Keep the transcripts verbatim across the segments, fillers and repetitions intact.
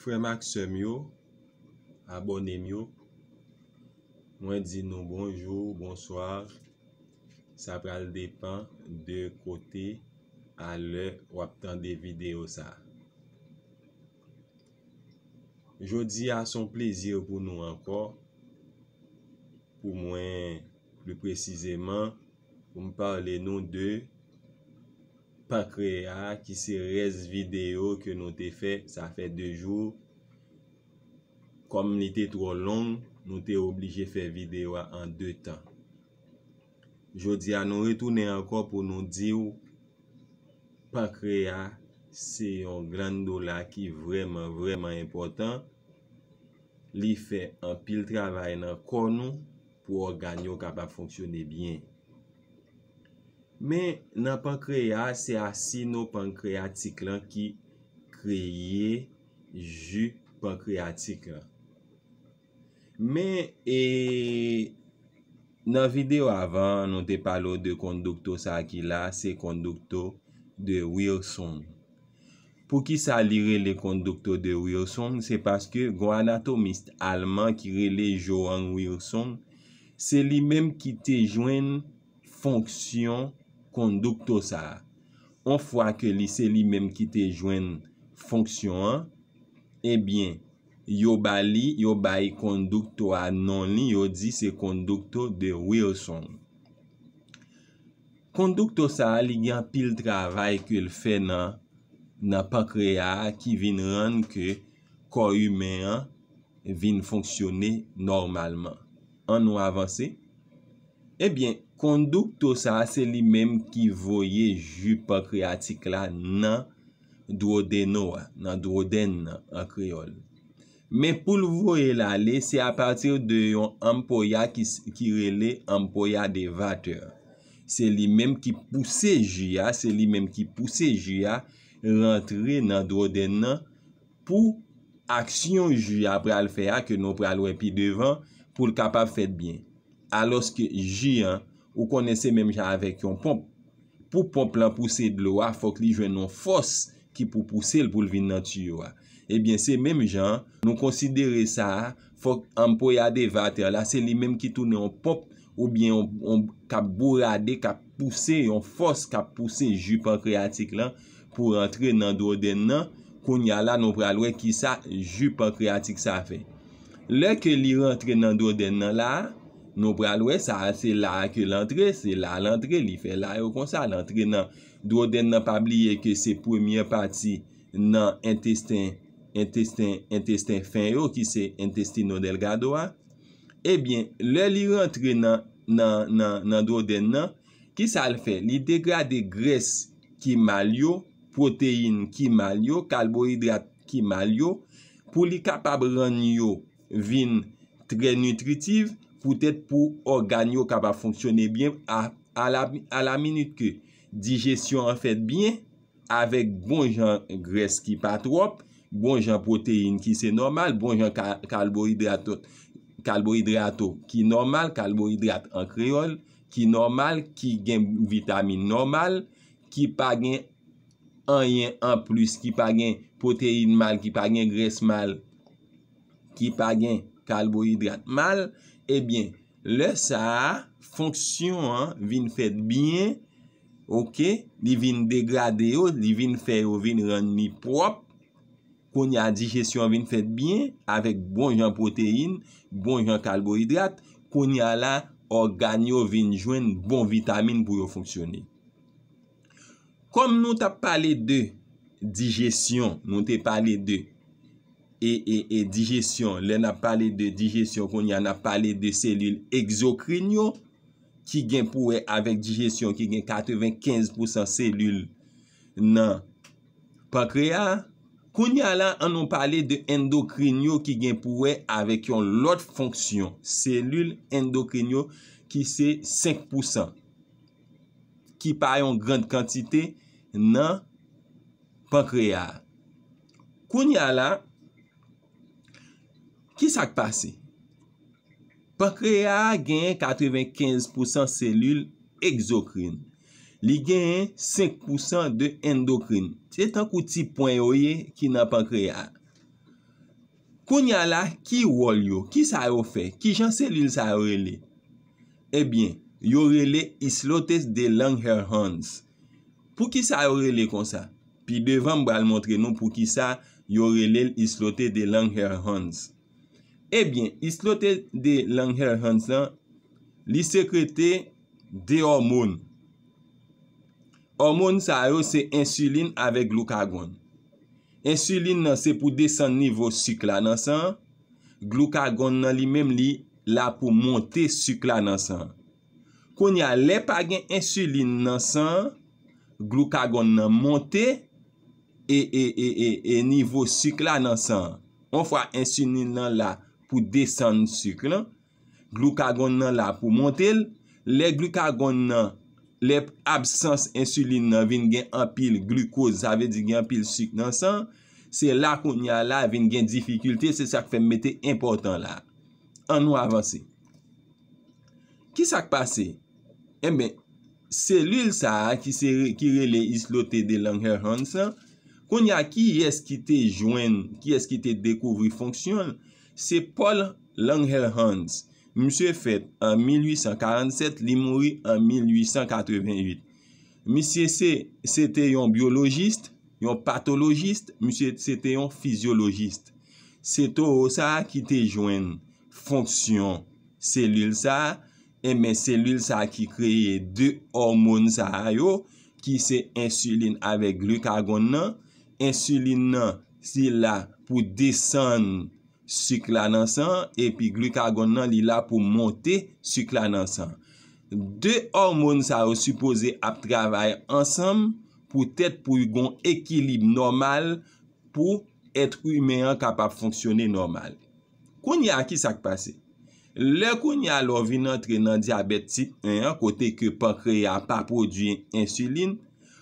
Frè m ak sè m yo, abòne m yo, mwen di nou bonjou, bonswa. Sa pral depann de kote, a lè w ap tande videyo sa a. Jodi a se yon plezi pou nou ankò, pou mwen, pli presizeman, pou m pale nou de pankreya, ki se rès videyo ke nou te fè, sa fè de jou. Kòm li te twò long, nou te oblije fè videyo a an de tan. Jodi a, nou retounen ankò pou nou di w, pankreya se yon glann dola ki vrèman, vrèman enpòtan. Li fè anpil travay nan kò nou pou ògàn yo kapab fonksyone byen. Men nan pankreya, se asino pankreyatik lan ki kreye ji pankreyatik lan. Men, e, nan videyo avan, nou te pale w de kondukto sa a ki la, se kondukto de Wirsung. Poukisa li rele kondukto de Wirsung? Se paske gon anatomis alman ki rele Johann Wirsung, se li menm ki te jwenn fonksyon kondukto sa a. On fwa ke li se li menm ki te jwenn fonksyon an, ebyen, yo ba li, yo bay kondukto a non li, yo di se kondukto de Wirsung. Kondukto sa a, li gen anpil travay ke l fè nan, nan pankreya a ki vin rann ke kò imen an vin fonksyone nòmalman. An nou avanse. Ebyen, kondukto sa a, se li menm ki voye ji pankreyatik la nan dwodeno a, nan dwodèn nan an kreyòl. Men pou l voye l ale, se apati de yon anpoya ki, ki rele anpoya de Vater. Se li menm ki pouse ji a, se li menm ki pouse ji a rantre nan dwodèn nan pou aksyon ji a pral fè a, ke nou pral wè pi devan, pou l kapab fèt byen. Alòske ji an, ou konnen se menm jan avèk yon ponp. Pou ponp lan pouse dlo a, fòk li jwenn yon fòs ki pou pouse l pou l vin nan tiyo a. Ebyen, se menm jan an, nou konsidere sa a, fòk anpoya de Vater la, se li menm ki tounen yon ponp oubyen yon, yon, k ap bourade, k ap pouse, yon fòs k ap pouse ji pankreyatik lan pou rantre nan dwodèn nan. Kounye a la, nou pral wè kisa ji pankreyatik sa fè. Lè ke li rantre nan dwodèn nan la, nou pral wè sa, se la a ke l antre, se la l antre, li fè la yo konsa, l antre nan dwodèn nan, pa bliye ke se premyè pati nan entesten, entesten, entesten fen yo, ki se intestino delgado a. Ebyen, lè li rantre nan, nan, nan, nan dwodèn nan, kisa l fè? Li degrade grès ki mal yo, pwoteyin ki mal yo, kabohidrat ki mal yo, pou li kapab rann yo vin trè nitritif, poutèt pou ògàn yo kapab fonksyone byen a, a la, a la minit ke dijesyon an fèt byen, avèk bon jan grès ki pa twòp, bon jan pwoteyin ki se nòmal, bon jan ka, kabohidrat, kabohidrato ki nòmal, kabohidrat an kreyòl, ki nòmal, ki gen vitamin nòmal, ki pa gen anyen anplis, ki pa gen pwoteyin mal, ki pa gen grès mal, ki pa gen kabohidrat mal, ebyen, lè sa a, fonksyon an vin fèt byen, oke, li vin degrade yo, li vin fè yo vin rann li pwòp. Kounye a, dijesyon an vin fèt byen, avèk bon jan pwoteyin, bon jan kabohidrat. Kounye a la, ògàn yo vin jwenn bon vitamin pou yo fonksyone. Kòm nou t ap pale de dijesyon, nou te pale de, e, e, e dijesyon, lè n ap pale de dijesyon, kounye a n ap pale de selil egzokrin yo, ki gen pou wè avèk dijesyon, ki gen katrevenkenz pousan selil nan pankreya a. Kounye a la, ann nou pale de endokrin yo ki gen pou wè avèk yon lòt fonksyon, selil endokrin yo ki se senk pousan, ki pa yon grann kantite nan pankreya a. Kounye a la, kisa k pase? Pankreya a genyen katrevenkenz pousan selil egzokrin. Li genyen senk pousan de endokrin. Se tankou ti pwen yo ye ki nan pankreya a. Kounye a la, ki wòl yo? Kisa yo fè? Kijan selil sa yo rele? Ebyen, yo rele islotes de Langerhans. Poukisa yo rele konsa? Pi devan, m pral montre nou poukisa yo rele l islotes de Langerhans. Ebyen, islotes de Langerhans lan, li sekrete de òmòn. Òmòn sa yo se ensilin avèk glikagon. Ensilin nan se pou desann nivo sik la nan san an. Glikagon nan li menm li la pou monte sik la nan san an. Kounye a, lè pa gen ensilin nan san an, glikagon nan monte e, e, e, e, e nivo sik la nan san an. Yon fwa ensilin nan la pou desann sik lan, glikagon nan la pou monte l. Lè glikagon nan, lè absans ensilin nan vin gen anpil glikoz, sa vle di gen anpil sik nan san, se la kounye a la vin gen difikilte, se sa k fè m mete enpòtan la. Ann nou avanse. Kisa k pase? Enben, selil sa a ki se, ki rele islote de Langerhans lan, kounye a kiyès ki te jwenn, kiyès ki te dekouvri fonksyon l? Se Paul Langerhans. Misye fèt an mil ui san karannsèt, li mouri an mil ui san katreven uit. Misye se, se te yon byolojis, yon patolojis, misye se te yon fizyolojis. Se towo sa a ki te jwenn fonksyon selil sa a, enben selil sa a ki kreye de òmòn sa a yo, ki se ensilin avèk glikagon nan. Ensilin nan, se la pou desann sik la nan san an, epi glikagon nan, li la pou monte sik la nan san an. De òmòn sa yo sipoze ap travay ansanm poutèt pou gon ekilib nòmal pou èt imen an kapab fonksyone nòmal. Kounye a, kisa k pase? Lè kounye a lè w vin antre nan dyabèt tip en an, kote ke pankreya pa pwodui ensilin,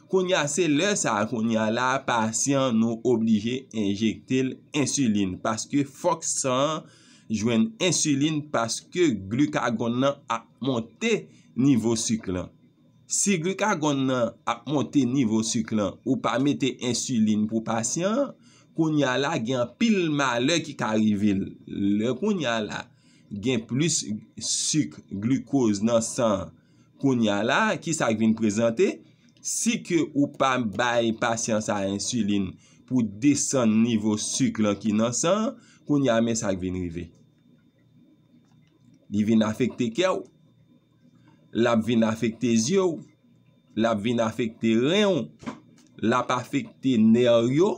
kounye a se lè sa a, kounye a la, pasyan nou oblije enjekte l ensilin, paske fòk san an jwenn ensilin, paske glikagon nan ap monte nivo sik lan. Si glikagon nan ap monte nivo sik lan, ou pa mete ensilin pou pasyan an, kounye a la gen anpil malè ki ka rive l. Lè kounye a la gen plis sik, glikoz nan san an, kounye a la, kisa k vin prezante? Si ke ou pa bay pasyan sa a ensilin pou desann nivo sik lan ki nan san an, kounye a men sa k vin rive. Li vin afekte kè w, l ap vin afekte zye w, l ap vin afekte ren w, l ap afekte nè yo,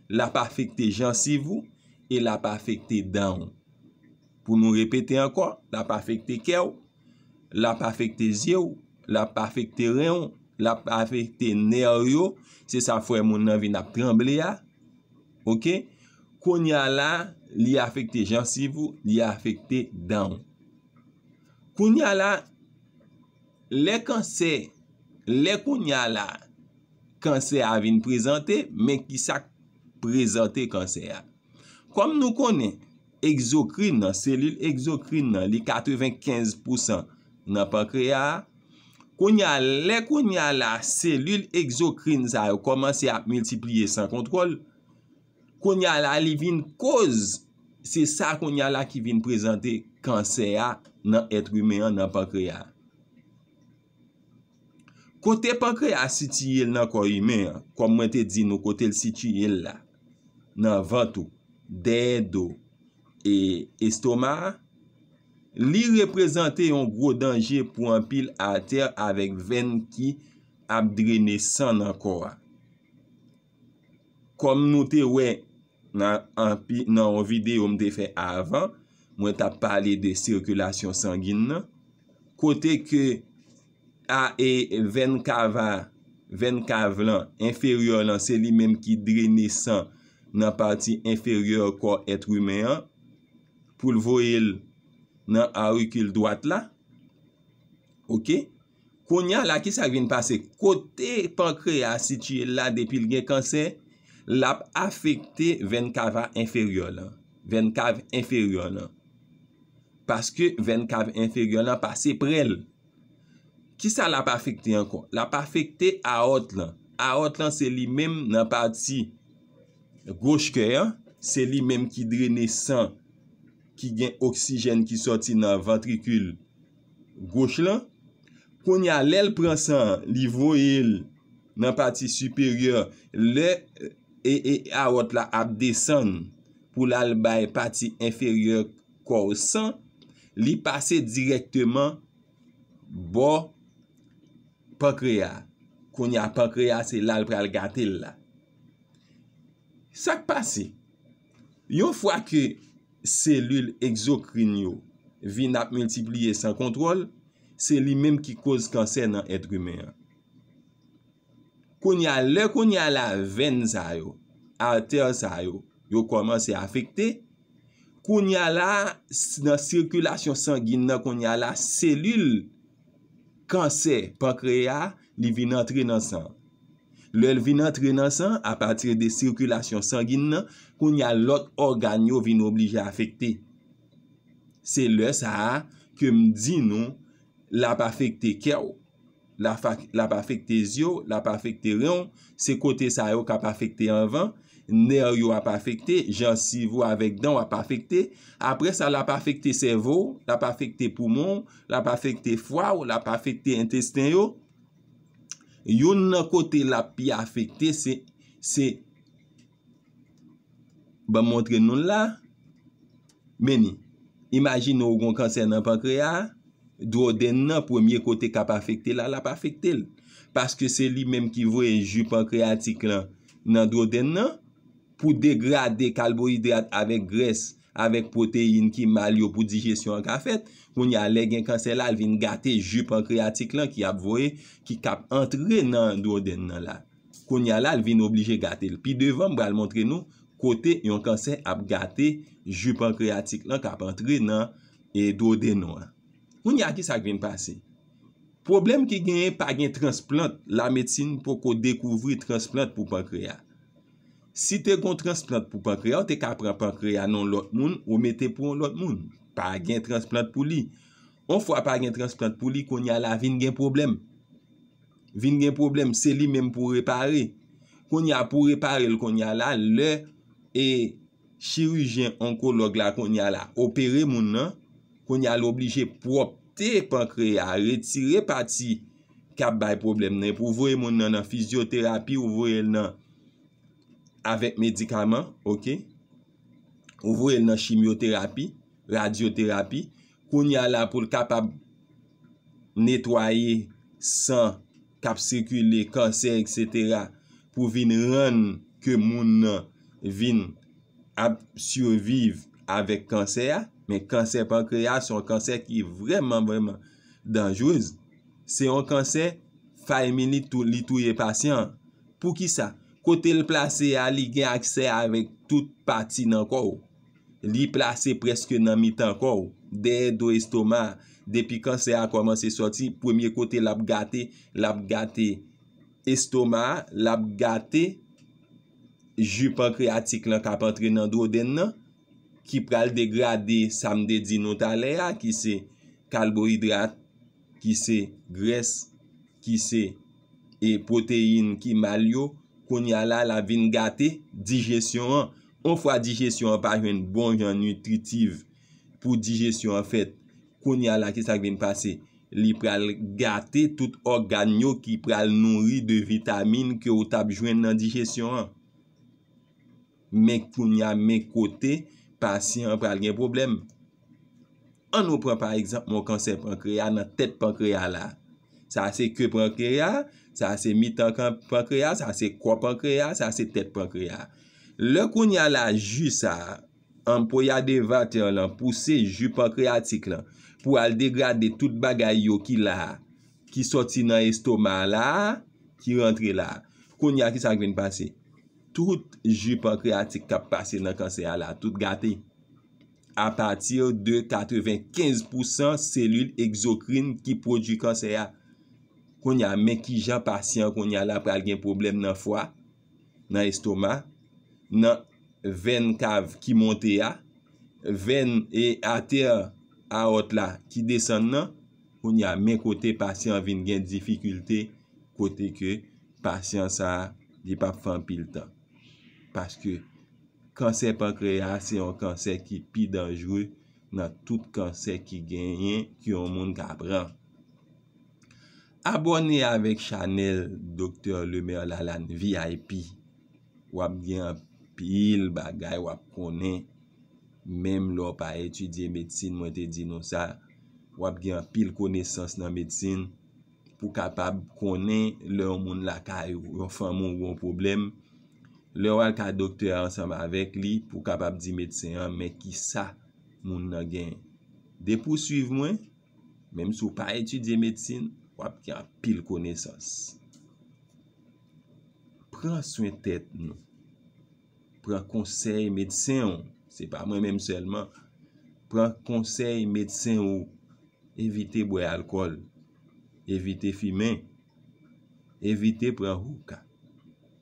l ap afekte jansiv ou, e l ap afekte dan w. Pou nou repete ankò, l ap afekte kè w, l ap afekte zye w, l ap afekte ren w, l ap afekte nè yo, se sa fè moun nan vin ap tranble a. Oke? Kounye a la, li afekte jansiv ou, li afekte dan w. Kounye a la, lè kansè, lè kounye a la, kansè a vin prezante, men kisa k prezante kansè a? Kòm nou konnen, egzokrin nan, selil egzokrin nan, li katrevenkenz pousan nan pankreya a. Kounye a, lè kounye a la, selil egzokrin sa yo kòmanse ap miltipliye san kontwòl, kounye a la, li vin koz, se sa kounye a la ki vin prezante kansè a nan èt imen an, nan pankreya a. Kote pankreya sitiye l nan kò imen an, kòm mwen te di nou kote l sitiye l la, nan vant ou, dèyè do e estoma a, li reprezante yon gwo danje pou anpil atè avèk venn ki ap drene san nan kò a. Kòm nou te wè nan anpi-, nan yon videyo m te fè avan, mwen t ap pale de sikilasyon sangin nan, kote ke a, e, venn kava, venn kav lan, enferyè lan, se li menm ki drene san nan pati enferyè kò èt imen an, pou l voye l nan arikil dwat la. Oke? Kounye a la, kisa k vin pase? Kote pankreya sitiye la, depi l gen kansè, l ap afekte venn kava enferyè lan. Venn kav enferyè lan. Paske venn kav enferyè lan pase prè l. Kisa l ap afekte ankò? L ap afekte awòt lan. Awòt lan se li menm nan pati goch kè an. se li menm ki drene san ki gen oksijèn ki sòti nan vantrikil goch lan. Kounye a, lè l pran san an, li voye l nan pati siperyè, lè e, e awòt la ap desann pou l al bay pati enferyè kò w san, li pase dirèkteman bò pankreya. Kounye a, pankreya se la l pral gate l la. Sa k pase? Yon fwa ke selil egzokrin yo vin ap miltipliye san kontwòl, se li menm ki koz kansè nan èt imen an. Kounye a, lè kounye a la, venn sa yo, atè sa yo, yo kòmanse afekte, kounye a la, nan sikilasyon sangin nan, kounye a la, selil kansè pankreya, li vin antre nan san. Lè l vin antre nan san, apati de sikilasyon sangin nan, kounye a lòt ògàn yo vin oblije afekte. Se lè sa a ke m di nou, l ap afekte kè w, l ap afekte zye w, l ap afekte ren w, se kote sa yo k ap afekte anvan, nè yo ap afekte, jansiv ou avèk dan w ap afekte, apre sa l ap afekte sèvo w, l ap afekte poumon w, l ap afekte fwa w, l ap afekte entesten yo. Youn nan kote l ap pi afekte se, se, ban m montre nou l la. Men ni, imajine w gen kansè nan pankreya, dwodèn nan, premye kote k ap afekte la, l ap afekte l. Paske se li menm ki voye ji pankreyatik lan nan dwodèn nan pou degrade kabohidrat avèk grès, avèk pwoteyin ki mal yo pou dijesyon an ka fèt. Kounye a, lè gen kansè la, l vin gate ji pankreyatik lan ki ap voye, ki k ap antre nan dwodèn nan la. Kounye a la, l vin oblije gate l. Pi devan, m pral montre nou kote yon kansè ap gate ji pankreyatik lan k ap antre nan, e, dwodèn nou an. Kounye a, ki sa k vin pase? Pwoblèm ki genyen, pa gen transplant, lamedsin poko dekouvri transplant pou pankreya. Si te gon transplant pou pankreya, ou te ka pran pankreya nan yon lòt moun, ou mete pou yon lòt moun. Pa gen transplant pou li. Yon fwa pa gen transplant pou li, kounye a la vin gen pwoblèm. Vin gen pwoblèm, se li menm pou repare. Kounye a, pou repare l, kounye a la, lè, e, chirijyen onkològ la, kounye a la, opere moun nan, kounye a, l oblije pwòpte pankreya, retire pati k ap bay pwoblèm nan, epi w voye moun nan nan fizyoterapi, ou voye l nan, avèk medikaman, oke? Ou voye l nan chimyoterapi, radyoterapi. Kounye a la, pou l kapab netwaye san k ap sikile, kansè, etsetera, pou vin rann ke moun nan vin ap siviv avèk kansè a. Men kansè pankreya se yon kansè ki vrèman, vrèman danjrez. Se yon kansè, faymi li tou, li touye pasyan an. Poukisa? Kote l plase a, li gen aksè avèk tout pati nan kò w. Li plase prèske nan mitan kò w, dèyè do estoma a. Depi kansè a kòmanse sòti, premye kote l ap gate, l ap gate estoma a, l ap gate ji pankreyatik lan k ap antre nan dwodèn nan, ki pral degrade sa m te di nou talè a, ki se kabohidrat, ki se grès, ki se, e, pwoteyin ki mal yo, kounye a la, l ap vin gate dijesyon an. Yon fwa dijesyon an pa jwenn bon jan nitritiv pou dijesyon an fèt, kounye a la, ki sa k vin pase? Li pral gate tout ògàn yo ki pral nouri de vitamin ke w t ap jwenn nan dijesyon an. Men kounye a, men kote pasyan an pral gen pwoblèm. Ann nou pran pa egzanp yon kansè pankreya nan tèt pankreya la. Sa se ke pankreya, sa se mitan kan-, pankreya, sa se kò pankreya, sa se tèt pankreya. Lè kounye a la ji sa a, anpoya de vatè lan pouse ji pankreyatik lan pou al degrade tout bagay yo ki la a, ki sòti nan estoma la a, ki rantre la a. Kounye a, ki sa k vin pase? Tout ji pankreyatik k ap pase nan kansè a la, tout gate. Apati de katrevenkenz pousan selil egzokrin ki pwodui kansè a. Kounye a, men kijan pasyan kounye a la pral gen pwoblèm nan fwa, nan estoma, nan venn kav ki monte a, venn e atè awòt la ki desann nan, kounye a, men kote pasyan vin gen difikilte, kote ke pasyan sa a, li p ap fè anpil tan. Paske Kansè pankreya se yon kansè ki pi danjre nan tout kansè ki genyen, ke yon moun ka pran. Abòne avèk chanèl Doktè Lemaire Lalanne V I P. W ap gen anpil bagay w ap konnen. Menm lè w pa etidye medsin, mwen te di nou sa, w ap gen anpil konesans nan medsin pou kapab konnen lè yon moun lakay ou, yon fanmi w gen yon pwoblèm. Lè w al ka doktè a ansanm avèk li pou w kapab di medsen an, men kisa moun nan genyen. Depi w swiv mwen, menm si w pa etidye medsin, w ap gen anpil konesans. Pran swen tèt nou. Pran konsèy medsen w. Se pa mwen menm sèlman. Pran konsèy medsen w. Evite bwè alkòl. Evite fimen. Evite pran houka.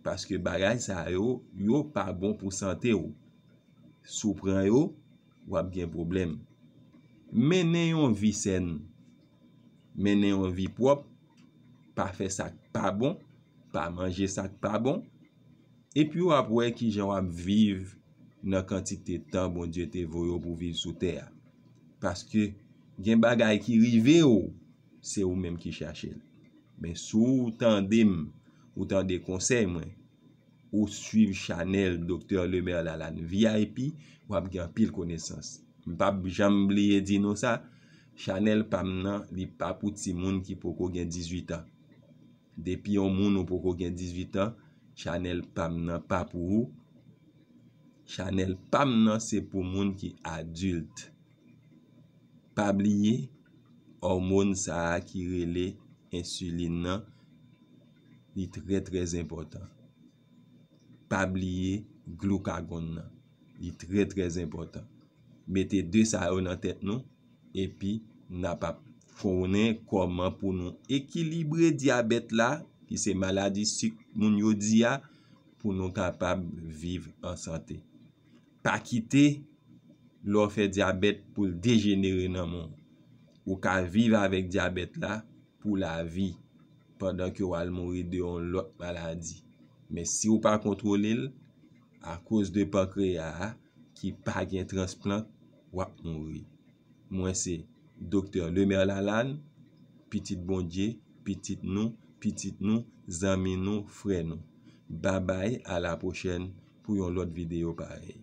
Paske bagay sa yo, yo pa bon pou sante w. Si w pran yo, w ap gen pwoblèm. Mennen yon vi sèn. Mennen yon vi pwòp. Pa fè sa k pa bon. Pa manje sa k pa bon. Epi w ap wè kijan w ap viv nan kantite tan Bondye te voye w pou viv sou tè a. Paske gen bagay ki rive w, se ou menm ki chache l. Men si w tande m, ou tande konsèy mwen, ou swiv chanèl Doktè Lemaire Lalanne V I P, w ap gen anpil konesans. M p ap janm bliye di nou sa, chanèl pa m nan, li pa pou timoun ki poko gen dizuit an. Depi yon moun ou poko gen dizuit an, chanèl pa m nan pa pou ou. Chanèl pa m nan se pou moun ki adilt. Pa bliye, òmòn sa a ki rele ensilin nan, li trè, trè enpòtan. Pa bliye glikagon nan, li trè, trè enpòtan. Mete de sa yo nan tèt nou, epi n ap ap konnen kòman pou nou ekilibre dyabèt la, ki se maladi sik moun yo di a, pou nou kapab viv an sante. Pa kite lè w fè dyabèt pou l dejenere nan men w. Ou ka viv avèk dyabèt la pou lavi, pandan ke w al mouri de yon lòt maladi. Men si w pa kontwole l, akoz de pankreya a ki pa gen transplant, w ap mouri. Mwen se Doktè Lemaire Lalanne, pitit Bondye, pitit nou, pitit nou, zanmi nou, frè nou. Babay, a la pwochèn pou yon lòt videyo parèy.